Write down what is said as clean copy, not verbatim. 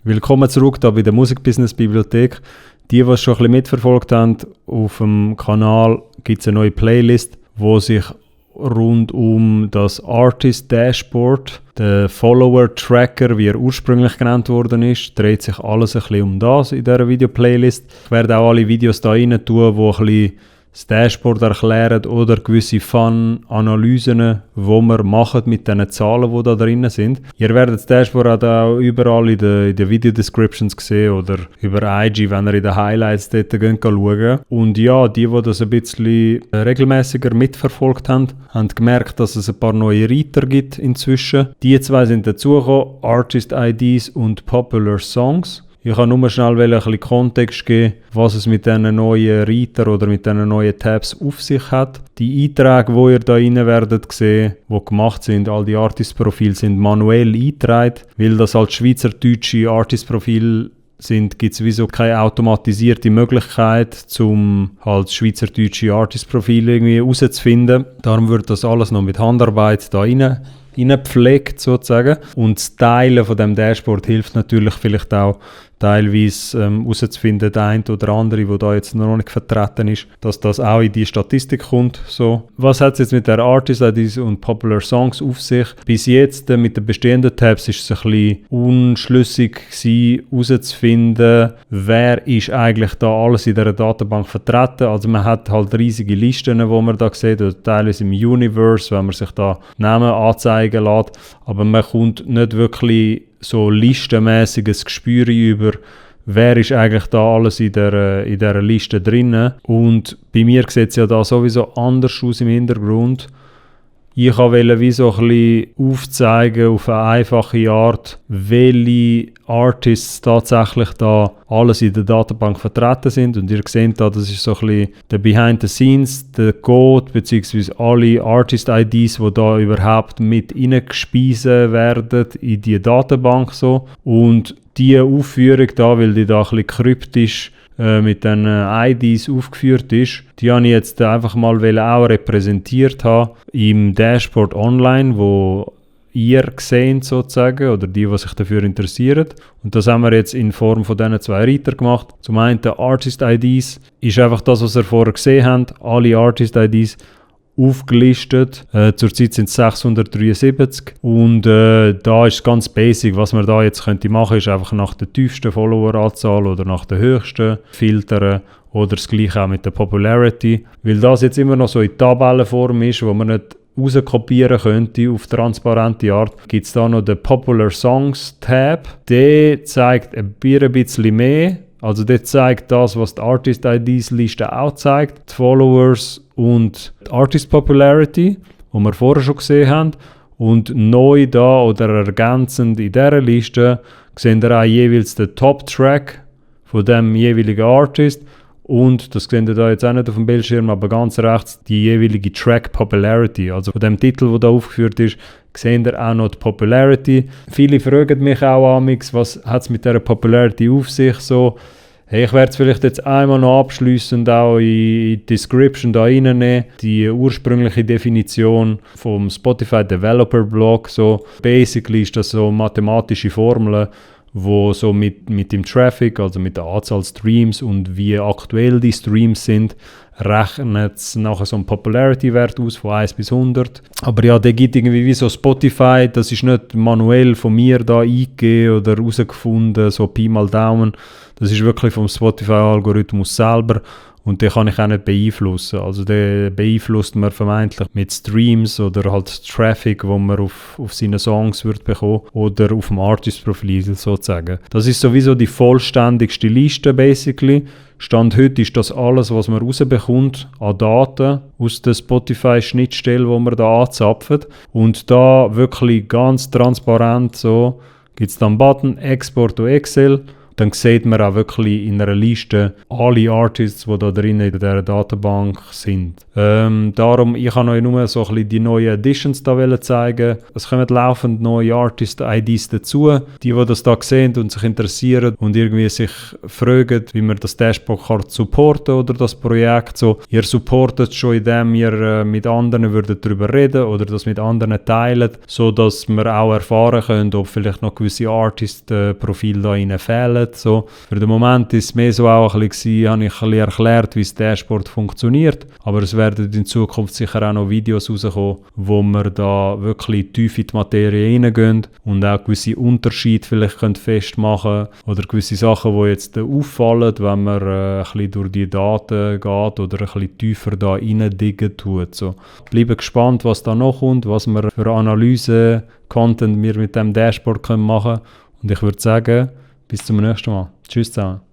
Willkommen zurück hier bei der Musikbusiness-Bibliothek. Die es schon ein bisschen mitverfolgt haben, auf dem Kanal gibt es eine neue Playlist, wo sich rund um das Artist Dashboard, der Follower-Tracker, wie er ursprünglich genannt worden ist, dreht sich alles ein bisschen um das in dieser Video-Playlist. Ich werde auch alle Videos da rein tun, die ein bisschen das Dashboard erklären oder gewisse Fun-Analysen, die wir machen mit den Zahlen, die da drin sind. Ihr werdet das Dashboard auch überall in den Video-Descriptions sehen oder über IG, wenn ihr in den Highlights dort schauen. Und ja, die das ein bisschen regelmäßiger mitverfolgt haben, haben gemerkt, dass es ein paar neue Reiter gibt inzwischen. Die zwei sind dazugekommen, Artist IDs und Popular Songs. Ich kann nur schnell ein bisschen Kontext geben, was es mit diesen neuen Reiter oder mit diesen neuen Tabs auf sich hat. Die Einträge, die ihr da rein werdet sehen, die gemacht sind, all die Artist-Profile sind manuell eingetragen, weil das als schweizerdeutsche Artist-Profile sind, gibt es sowieso keine automatisierte Möglichkeit, um halt schweizerdeutsche Artist-Profile irgendwie herauszufinden. Darum wird das alles noch mit Handarbeit da reingepflegt sozusagen. Und das Teilen von dem Dashboard hilft natürlich vielleicht auch teilweise herauszufinden, der eine oder andere, der da jetzt noch nicht vertreten ist, dass das auch in die Statistik kommt. So. Was hat es jetzt mit der Artist IDs und Popular Songs auf sich? Bis jetzt mit den bestehenden Tabs ist es ein bisschen unschlüssig gewesen, herauszufinden, wer ist eigentlich da alles in dieser Datenbank vertreten. Also man hat halt riesige Listen, die man da sieht, oder teilweise im Universe, wenn man sich da Namen anzeigen lässt, aber man kommt nicht wirklich so listenmäßiges Gespür über, wer ist eigentlich da alles in dieser Liste drin. Und bei mir sieht es ja da sowieso anders aus im Hintergrund. Ich wollte wie so ein bisschen aufzeigen auf eine einfache Art, welche Artists tatsächlich da alles in der Datenbank vertreten sind. Und ihr seht da, das ist so ein bisschen der Behind the Scenes, der Code, beziehungsweise alle Artist-IDs, die da überhaupt mit reingespiesen werden in die Datenbank. So. Und diese Aufführung da, weil die da ein bisschen kryptisch mit den IDs aufgeführt ist, die habe ich jetzt einfach mal auch repräsentiert haben im Dashboard online, wo ihr seht sozusagen, oder die sich dafür interessieren. Und das haben wir jetzt in Form von diesen zwei Reiter gemacht. Zum einen der Artist IDs ist einfach das, was ihr vorher gesehen habt, alle Artist IDs aufgelistet. Zurzeit sind es 673 und da ist ganz basic. Was man da jetzt könnte machen, ist einfach nach der tiefsten Followeranzahl oder nach der höchsten filtern oder das gleiche auch mit der Popularity. Weil das jetzt immer noch so in Tabellenform ist, wo man nicht rauskopieren könnte auf transparente Art, gibt es da noch den Popular Songs Tab. Der zeigt ein bisschen mehr. Also der zeigt das, was die Artist IDs Liste auch zeigt, die Followers und die Artist Popularity, die wir vorher schon gesehen haben. Und neu da oder ergänzend in dieser Liste sehen wir auch jeweils den Top-Track von dem jeweiligen Artist. Und das seht ihr da jetzt auch nicht auf dem Bildschirm, aber ganz rechts die jeweilige Track Popularity. Also von dem Titel, der da aufgeführt ist, seht ihr auch noch die Popularity. Viele fragen mich auch amigs, was hat es mit dieser Popularity auf sich so. Hey, ich werde es vielleicht jetzt einmal noch abschliessend auch in die Description da reinnehmen. Die ursprüngliche Definition vom Spotify Developer Blog. So, basically ist das so mathematische Formeln, wo so mit dem Traffic, also mit der Anzahl Streams und wie aktuell die Streams sind, rechnet es nachher so einen Popularity-Wert aus von 1 bis 100. Aber ja, der gibt irgendwie wie so Spotify, das ist nicht manuell von mir da eingegeben oder herausgefunden, so Pi mal Daumen. Das ist wirklich vom Spotify-Algorithmus selber. Und den kann ich auch nicht beeinflussen. Also den beeinflusst man vermeintlich mit Streams oder halt Traffic, wo man auf seine Songs wird bekommen oder auf dem Artist-Profil sozusagen. Das ist sowieso die vollständigste Liste basically. Stand heute ist das alles, was man rausbekommt an Daten aus der Spotify-Schnittstelle, die man da anzapft. Und da wirklich ganz transparent so gibt es dann einen Button Export to Excel. Dann sieht man auch wirklich in einer Liste alle Artists, die da drin in dieser Datenbank sind. Darum, ich kann euch nur so ein bisschen die neuen Editions da zeigen. Es kommen laufend neue Artist-IDs dazu. Die das da sehen und sich interessieren und irgendwie sich fragen, wie man das Dashboard kann supporten oder das Projekt. So, ihr supportet schon, indem ihr mit anderen darüber reden oder das mit anderen teilen, so dass wir auch erfahren können, ob vielleicht noch gewisse Artist-Profile da rein fehlen. So. Für den Moment ist es mehr so auch ein bisschen, habe ich ein bisschen erklärt, wie das Dashboard funktioniert, aber es werden in Zukunft sicher auch noch Videos rauskommen, wo wir da wirklich tief in die Materie reingehen und auch gewisse Unterschiede vielleicht festmachen oder gewisse Sachen, die jetzt auffallen, wenn man ein bisschen durch die Daten geht oder ein bisschen tiefer da reindingen tut. So. Bleibe gespannt, was da noch kommt, was wir für Analyse-Content wir mit dem Dashboard machen können. Und ich würde sagen, bis zum nächsten Mal. Tschüss zusammen.